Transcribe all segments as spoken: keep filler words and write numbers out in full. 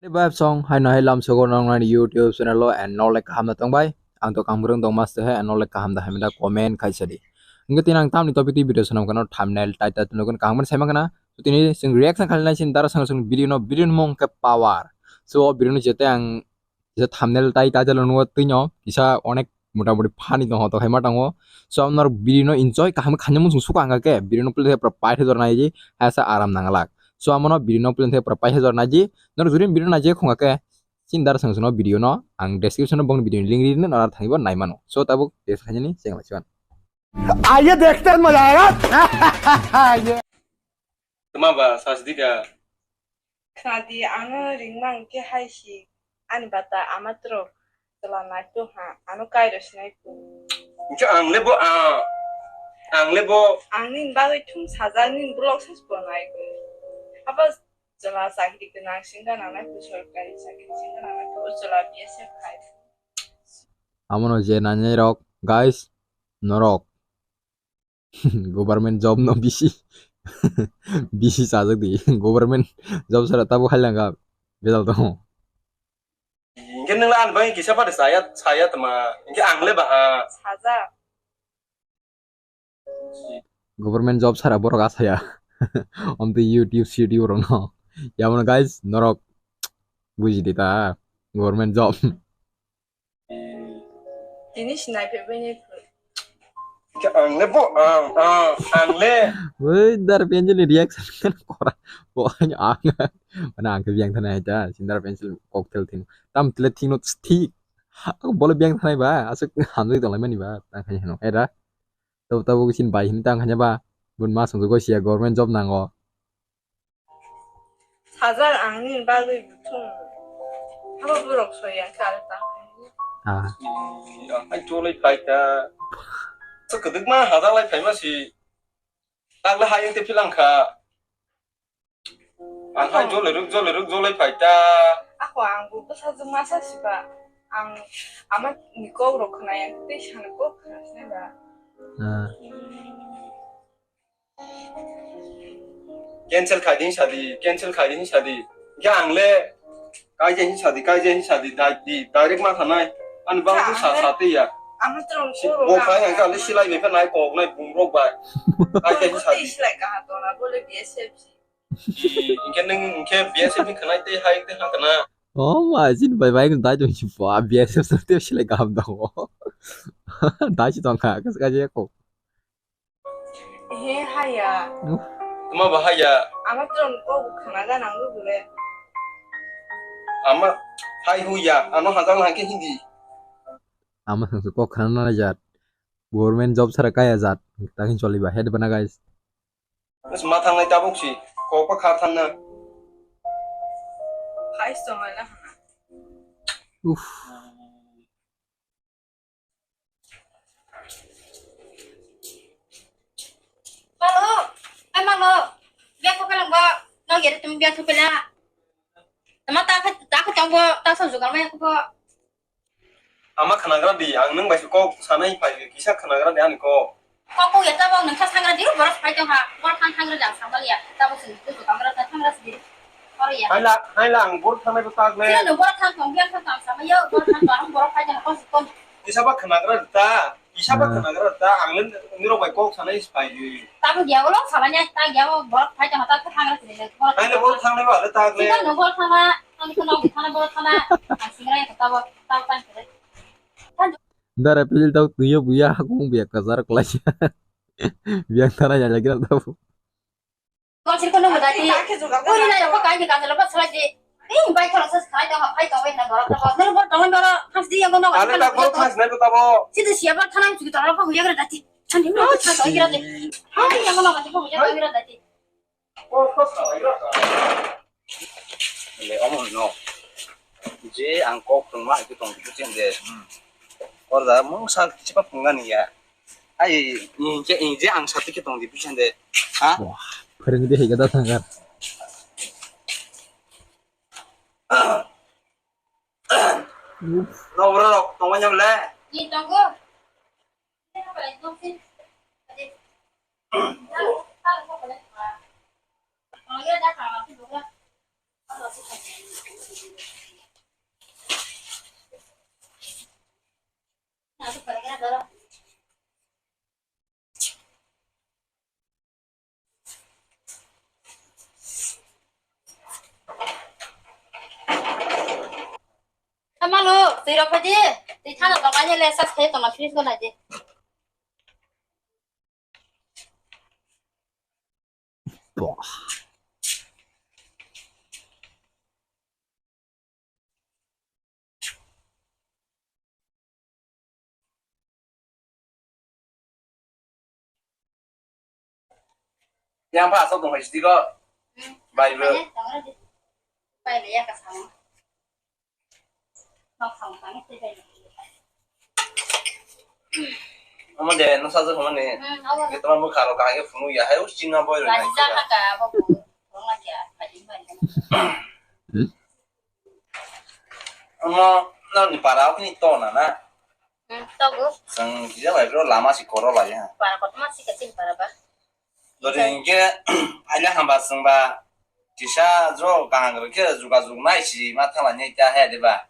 Bye song, hai no hai lam sogo nong nani YouTube channel o and nolai kaham da tong bai. Ang to kaham rwng tong mas to hai and nolai kaham da hai meda comment khai sadi. Hingke tin ang tamni topic ti video sanam kano thumbnail title no kaham sai mangana. So tini sing reaction khalina sin dara sang sung video no video mong ke power. So video no jete ang kisa thumbnail tai title no twi no kisa onek motamoti funny tong hoto hai ma tango. So amno video no enjoy kaham khaina muchung suka ang ke video no play pura pai hezor naiji hai sa aram nanglak. So amno video no play pura pai hezor naiji. Nor juri video naiji khunga ke sin dara sang sung video no ang description no bong video link ri no nara thangbo nai mano. So tabuk description ni cheng lai siwan. आइए देखते हैं, मजा आएगा। Tma ba sasdika. Khadi ano ringmang ke hai si ani bata amatro tela nai to ha ano kairo sinai ko. Ang le bo a ang le bo ang nin bagwi thum sajak nin blog sas bo nai ko. Abo jela sakri ke nang singa nang nai ko sorkari sakri singa nang nai ko jela B S F khai. Amono je nai rok guys norok. Government job no bisi bisi sajak di government job sara tabo khailangka bedal tongo. Hingke nung ani bagwi kisa pade saya saya tma hingke ang le ba a. Saja. Government job sara borok asaya. Omte YouTube, YouTube rok no. Yamono guys norok buji di ta government job. Tini sinai phebeni. Ang le bo ang ang ang le. Woi dar penjil ni reaction kan kora. Bo ang ang. Mana ang ke biang thanai ta sindar penjil cocktail thing. Tam tle thing no thik. Aku bole biang thanai ba asuk hamjui tong lai mani ba tang khai heno era. Tabo tabo sin bai hin tang khai ba bun ma sung go sia government job nango. Sajak ang nini bagwi buthung. Habo borok soya khe aro ta khaini. Ah. Ang hai cholai phai ta. Sa kwdwkma hajak lai phaima si. Takle hayung te philang kha. Ang hai jolai rwk jolai rwk jolai phai ta. Ako ang bo bwsajwk masa siba. Ang ama ni kok rok khwnaya tei sani kok khna sinai ba. Ah. Cancel khai di sadi, cancel khai di sadi. Hingke ang le kaijai sadi, kaijai sadi, dai di, direct ma thanai. Ani bang sa sa te ya. Ang to rong si ko bo rong kai ang ka le silai be nai kok nai bung rok bai. Kaijai sadi. Silai ka ha to na bole B S F si. Hingke nung hingke B S F ni khanai te hai te ha kana. Oh ma jin bai bai dai to si ba B S F sa te silai ka ham da ho. Dai si tong kha ka ka je ko. He haya. Tuma ba haya. Ama tron ko khana ga nang lu gule. Ama hai hu ya, ano hajal hangke hindi. Ama sangsu kok khana na jat. Government job sara kaya jat. Takin choli ba head bana guys. Mas mathang nai tabuk si. Kok pa kha thanna. Hai so mana hana. Uff. Malo, ai malo, biang ko pelang ba, nang yere tum biang ko pela. Tama ta kha, ta kha tong bo, ta sa jugal ma ko bo. Ama khanagra di, ang nung bai kok sanai phai kisa khanagra di ani kok. Kok ko yata bo nung kha sangra di, borok phai tong ha, borok thang thang ra jang sambal ya, ta bo sini tu jugal ma ta thang ra sini. Oro ya. Hai la, hai la, ang borok thangnai bo tak le. Sino borok thang tong, biang thang tong, sama yo, borok thang tong, borok phai tong, kos kon. Kisa ba khanagra ta, kisa ba khanagra ta, ang le nirok bai kok sanai phai di. Tamo dia ulo, sama nya, ta dia ulo, borok phai tong, ta thang ra sini. Hai le borok thangnai ba le tak le. Sino no borok thang ma, ang ko no thang borok thang, ang singra ya ta bo, ta tang kre. Dara pil tau tuyo buya hakung biak kajar kelai. Biak tara ya lagi tau. Konsir kono mudati. Uri na ko kai ni kajalo ba sala je. Ing bai kala sas kai da hai ka bai na dora ko. Nang bor tong dora has di yang no. Ale ta ko has na ko tabo. Sidu siapa tanam juga dora ko huya gara dati. Chan di no ko chan ko gira de. Hai yang no ko huya gara dati. Le omo no. Je ang kok tong ma itu tong itu chen de. Orda mung sal chipa punga ni ya. Ai, inje, inje ang sati ke tong di pisan de. Ha? Wah, kering dia higa datang kan. No, bro, tong ma nyam le. Ni tonggo. Ni apa lagi tong sih? Tadi. Tadi apa lagi? Oh, iya, dah, kalau aku juga. Kalau aku kan. Malu, twi rok phaidi. Twi thana tong ani le sas khe tong fridge ko nai di. Boah. Yang pa asok tong hai sidi ko. Hmm. Bai bo. Bai le ya ka samo. Nok samo kami tu bai. Omo de no sajo kamo ni. Hmm, omo. Ni toma bwkha rok kahai phunu ya hai using na boy rok. Raja ha ka bo. Ronga kya, bai bai. Omo nokni para o kini tona na. Hmm, togo. Chwng kisa bai bro lama si koro lai ha. Para kotorma si kaching para ba. Dori hinkhe phaila hamba chwngba kisa jo kaham rwkhe jugajug nai si ma thala nai ta he de ba.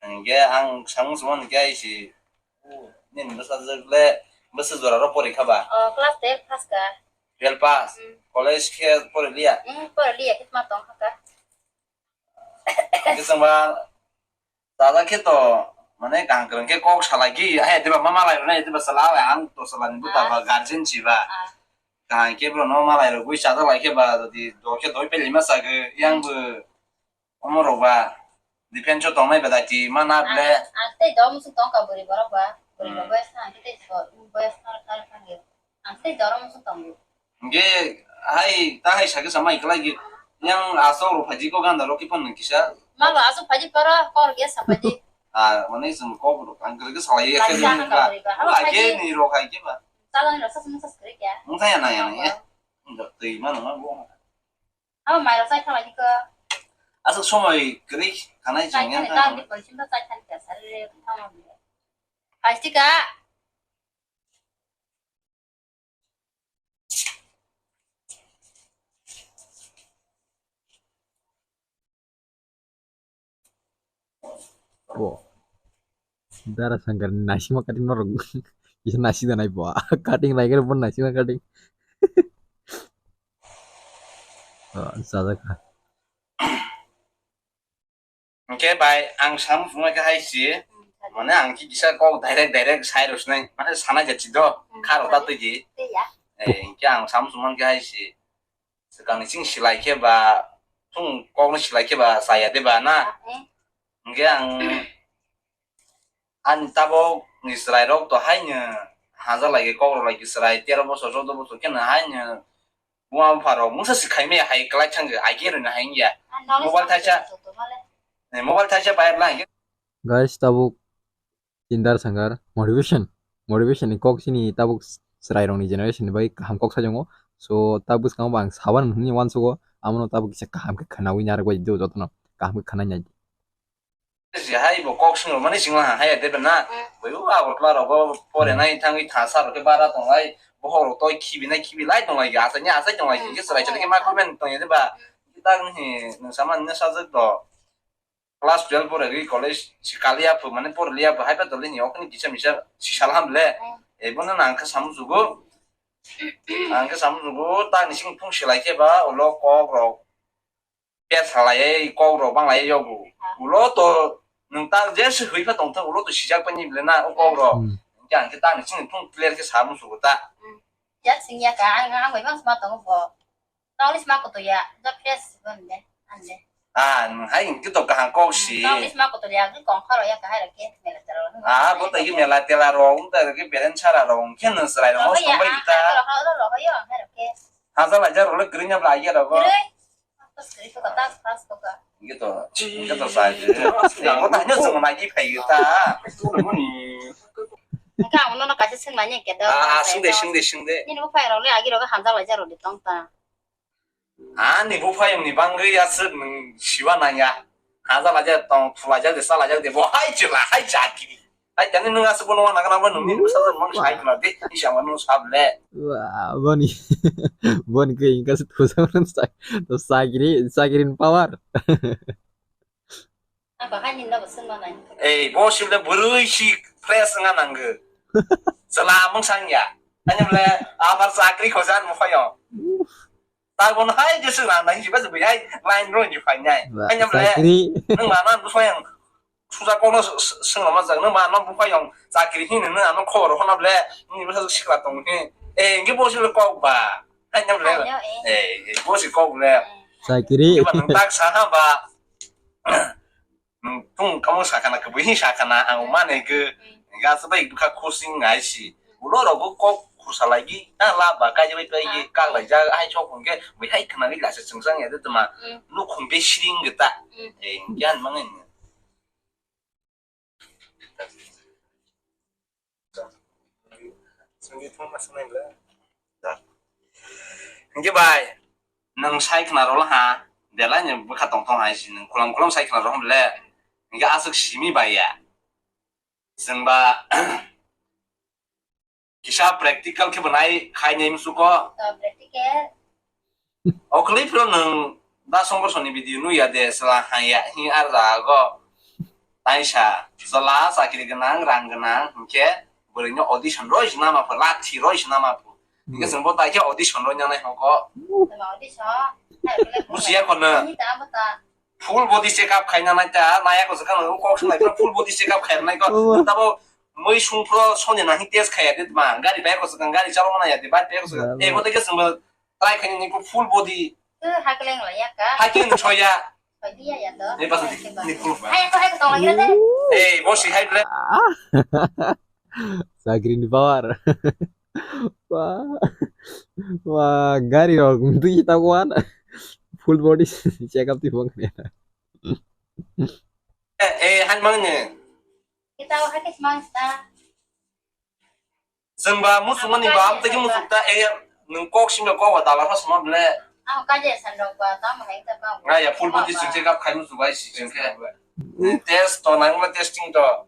Hinkhe ang samung sumon hinkhe ai si nini bwsajwk le bwsajwk jora ro porikha ba. Oh, class twelve pass ka. Twelve pass. Hmm. College khe poriliya. Hmm, poriliya khe ma tong kha ka. Khe chwngba dada khe to mane kaham kwrwng khe kok salai khe hai diba ma malai rwnai diba sala hai ang to salani buta ba guardian si ba. Ah. Kaham khe bro no malai rwgwi chajak lai khe ba jodi do khe doi peli ma sagwi yang bo omo rok ba defense o tongnai ba dati ma na ble. Ang tei do musuk tong ka bwrwi borok ba bwrwi ba boyas thang khe tei boyas thang thang thang. Ang tei dorom se tongo. Hingke hai ta hai sakhe samai kwlai ki yang asok rok phaji ko ganda rok kipon nang kisa. Malo asok phaji para kor ge sapaji. Ah, mane sum kok rok ang kere ke salai ya khe ni ba. Age ni rok hai ke ba. Chalani rok sasum sas kere kya. Mung thaya na ya na ya. Ndak tei ma nang bo. Abo mai rok sai thala jiko. Asok somoi kere kanai jing ya. Kan di polisi ba sai than kya sari re thama. Plastic a. Bo. Dara sangkar ni nasima cutting norok. Kisa nasi da nai bo. Cutting lai khe bo nasima cutting. Oh, sajak kha. Hingke bai ang sam sumai khe hai si, mane ang ki kisa kok direct direct sai rw sinai, mane sanai ja chido, kha rw ta twi di. Eh, hingke ang sam sumang khe hai si, swkang ni ching silai khe ba, thung kok no silai khe ba, chaya de ba na. Hingke ang ani tabok ni chwrai rok to hai no haja lai khe kok rw lai khe chwrai tero bosor, choudo bosor khe no hai no Buma bupha rok mungsa si khai maya hai kwlai thang ai khe rwna hai ya. Mobile thaisa. Mobile thaisa bayar lang. Guys, tabuk Tindar Sangar motivation, motivation ni kok sini tabuk chwrai rok ni generation ni bai kaham kok sajongo. So tabuk bwskango bo ang saban hwnwi uansugo, amono tabuk kisa kaham khe khwnawi narwk bai di jotono kaham khe khwnai nai di. Si hai bo kok swngrwmani singla ha hai de na. Bai o Agartala rogo pore nai thangwi thasa rok khe bara tonglai. Bohok rok toi khibi nai khibi lai tonglai ge asai ni asai tonglai ge chwrai chwrai khe ma comment tongya de ba. Tang ni nung sama ni sajak do. Class twelve pore ri college si kaliya phu mane pore liya phu hai pa dole ni okni kisa misa si sal ham le. Ebo na nang kha samu jugo. Ang khe samu jugo tang ni sing phung silai khe ba ulo kok rok. Pet salai kok rok banglai yogo. Ulo to nwng tak je se hoi pha tong thang ulo to sijak pani bile na o kok rok. Hingke ang khe tak ni chini phung clear khe sa musugo ta. Ya sing ya ka ang ang bai bang sma tongo bo. Taulis ma koto ya. Ja fresh bon de. An de. Ah, nwng hai hingke to kaham kok si. Taulis ma koto ya kong kharo ya ka hai rok ke mela tero. Ah, bo to i mela tela rok um ta ke beren sara rok um khe nwng srai rok. Rogo ya, song bai ta. Rogo rogo yo hai rok ke. Haja laja rok le green ya bla ya rok. Green. Hingke to, hingke to sai. Eh, mo ta hanya sung ma gi phai ta. Hingke ang nono kaisa sung nanya khe do. Ah, sung de, sung de, sung de. Nini buphai rok le agi rok hamjak laijak rok de tong ta. Ah, ni buphai ni bangwi aswk nwng siwa nang ya. Hamjak laijak tong, thulajak de, salajak de, bo hai chila, hai chakiri. Hai tani nwng aswk bono wana kana bo nwngni bwsa jan mang sai khna de, isa ma nwng sab le. Wah, boni, boni ke ingka se thusa man sai, to sagiri, sagiri ni power. Apa hai ninda bo sung ma nai. Eh, bo sim le burui si fresh nga nang ge. Sala mang sang ya. Ani le abar sakri khojan mo khoyo. Tak bono hai je sung nang nai jiba jiba hai line ro ni phai nai. Ani le. Sakri. Nwng ma nan bo soyang. suja kokno s-, s-, swngma jak, nang ba ano buphai yong chakri hini nang ano khobor hona ble, nini bwsa sikla tong he. Eh, hingke bo sile kok ba. Hai nang ble. Hai no, eh. Eh, eh, bo si kok ble. Chakri. Hingke ba nang tak sa ha ba. Nung tung kamo sakana, kebui hin sakana, ang mane ge, ga sabai bukha khosing ngai si. Ulo rogo kok khusa lagi, ta la ba kai bai pai ge, kak lai ja, hai chok hong ge, bui hai khna ge lasa chungsang ya de tuma. Nuk khong be siring ge ta. Eh, gian mangai ni. Hingke bai, nwng sai khna rwla ha, belai ni bwkha tong tong hai si, nwng kulam kulam sai khna rwla le, hingke aswk simi bai ya. Chwng ba, kisa practical khe bo nai khai nai musuko. Practical. Okhli phiro nwng da songkor soni video nuya de sela haya hi ar da go. Taisa jola chakri gwnang rang gwnang hinkhe bwrwi no audition roi sina ma pho lathi roi sina ma pho. Hinkhe chwng bo tai khe audition roi nang nai hoko. Busiya kono. Full body check up khaina nai ta, naya ko sakang nang kok sanai full body check up khaina nai ko. Tabo moi sung pro soni nang test khaya de ma gari bai ko sakang gari chalo mana ya de bai pe ko sakang. E ko de ke sung try khaina ni ko full body. Hakeleng lo ya ka. Hakeleng soya. Soya ya to. Ni pas ni full. Hai ko hai ko tong ya de. Eh, bosi hai ble. Chakri ni power. Wah, wah, gari rok mtwi ta wan. Full body check up twi bang ya. Eh, eh, han mang ne. Kita wahai ke semang sta. Sengba musuk mani ba am tagi musuk ta eh nung kok sing kok wa dalar ma sema ble. Ah, kaje sandok ba tam hai ta ba. Nga ya full body check up khai musuk bai si check. Test to nang testing to.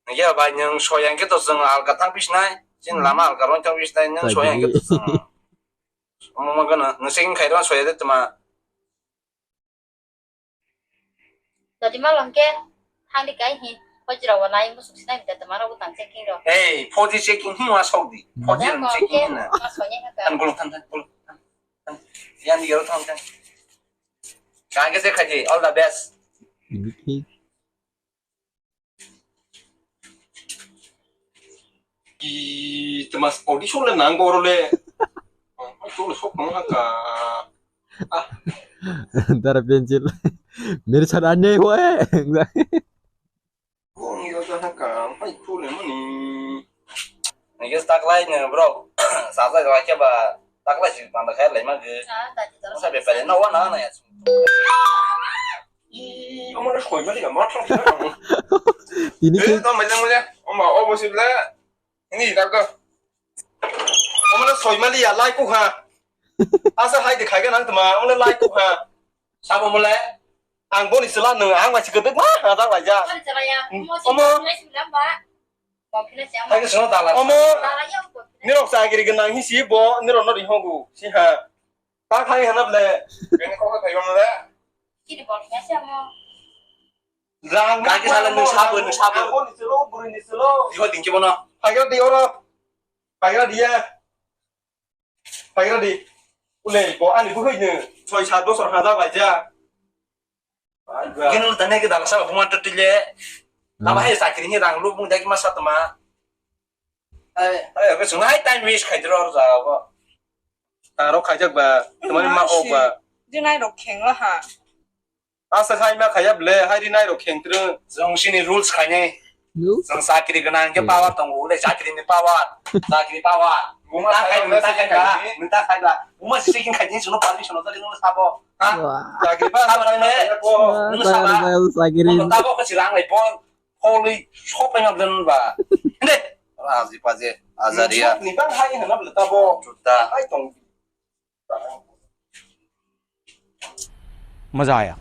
Nangya bai nwng soya hwnkhe to chwng alka thang bisnai, chini lama alka rwng thang bisnai, nwng soya hwnkhe to chwng. Omo ma gana, nwng second khairok soya de tma. Dadi ma longke, hangdi kai hi, hojra wa nai musuk sinai bita tma rok tang checking rok. Hey, four G checking hi wa sok di. Four G checking na. Ma soya haka. Tan gulung tan tan gulung tan. Yan di yoro tan tan. Kage se khaji, all the best. Ki temas audition le nang boro le. Audition le sok nang ka. Ah. Dara pencil. Mere saath aa nahi hua hai. Kong yo ka ka. Hai tu le mani. Nge taklai ne bro. Sajai wa ke ba taklai si panda khai lai ma ge. Sa be pare na wa na na ya. Ih, omo le soi mali ya, ma thang thang. Ini ke. Eh, to mali mali. Omo obo si le. Ini tak ko. Omo le soi mali ya, lai ku ha. Asa hai de khai ga nang tma, omo le lai ku ha. Sabo omo le. Ang boni sela nung, ang ma si kedek ma, ha tak lai ja. Omo. Hai ke sino dala. Omo. Nirok chagiri gwnang hi si bo, nirok no ri hongu. Si ha. Ta khai hana ble. Bini kok khai bang le. Chini bol kya se mo. Rang kaki sala nung sabo, nung sabo. Ang boni selo, buri ni selo. Diho dingki bono. Pagra di oro. Pagra dia. Pagra di. Ule bo ani buhui ni. Soi sat bosor haja bai ja. Gini lu tanya ke dalam sama bunga tetile. Nama hai sakri ni rang lu bung dagi masa tema. Ai, ai, ke sungai time waste khai dro ro jaga ko. Taro khaijak ba, temani ma ok ba. Dinai rok kheng la ha. Asa khai ma khaya ble, hai dinai rok kheng tru. Jong sini rules khaine. Jong sakri gwnang ke power tongo, le sakri ni power. Sakri power. Mung ta khai, mung ta khai ba, mung ta khai ba. Uma sisi king khai ni suno permission no tadi nulo sabo. Ha? Sakri ba, sabo ne. Nulo sabo. Sakri. Tabo ko sirang le bon. Holy shopping of them ba. Inde. Raji paje azaria. Ni bang hai hana bla tabo. Chuta. Hai tong. Maza aya.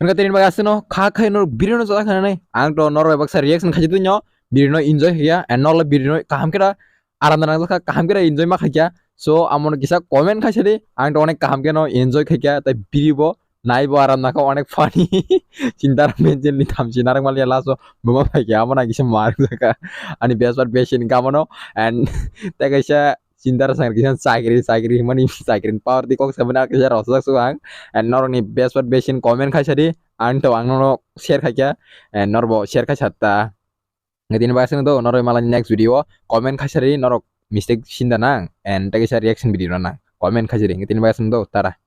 Hwnka tini bagwi aswkno kha khai no video no chajak khanani. Ang to norok bai baksa reaction khaijak twi no video no enjoy khaikha and norok video no kaham khe aram da nangjak kha kaham khe enjoy ma khaikha. So amono kisa comment khaisa di. Ang to onek kaham khe no enjoy khaikha tai video bo. Naibo aram naka onek funny. Chintara mention ni thamchi narak maliya laso buma phaikhe amo nang kisa mar jaka. Ani best part best in kamano and tei kaisa Chinta rw sang kisa chakri chakri hwnmani chakri ni power di kok samani kisa rosajak sugo ang. And norokni best part best in comment khaisa di. Ang to ang nono share khaikha. And norbo share khaisa ta. Ngatini bagwi aswk do norok malani next video o comment khaisa di norok mistake sinda nang. And tei kisa reaction video rw nang. Comment khaisa di ngatini bagwi aswk do tara.